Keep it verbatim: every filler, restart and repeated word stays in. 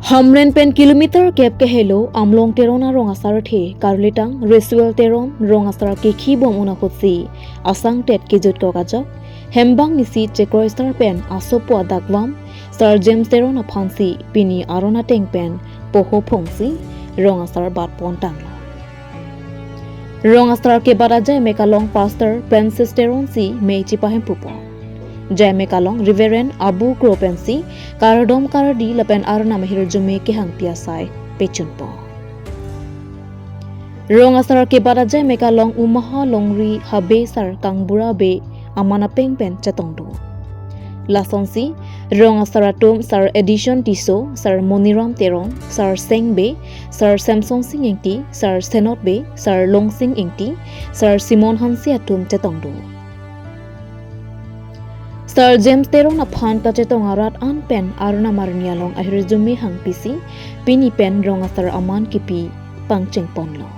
Hamren pen kilometer kep kehelo Amlong Teron arong asar the Karulitang Resuel Teron rong asar kekhi bom un ahutsi asangtet kejut kok ajok hembang isi chekroi star pen asopo adakvam Sir James Teron aphansi pini aron ateng pen poho phongsi rong asar bat pon tanglo. Rong asar kebat ajai mek along Pastor Francis Teron si mei chipahempu pon. Jai mek along Reverend Abu Kro pensi kardom kardi lapen arnam ahirjume kehangpi asai pechun pon. Rong asar kebat ajai mek along Umaha Longri Habe Sar Kangbura Bey aman apeng pen chetongdun. Lasonsi rong asar atum Sir Edison Tisso, Sir Moniram Teron, Sir Seng Bey, Sir Samson Sing Engti, Sir Senot Bey, Sir Longsing Engti, Sir Simon Hanse atum chetongdun. Sir James Teron aphan kachetong arat an pen arnam arni along ahirjume hangpisi pini pen rong asar aman kipi pangcheng ponlo.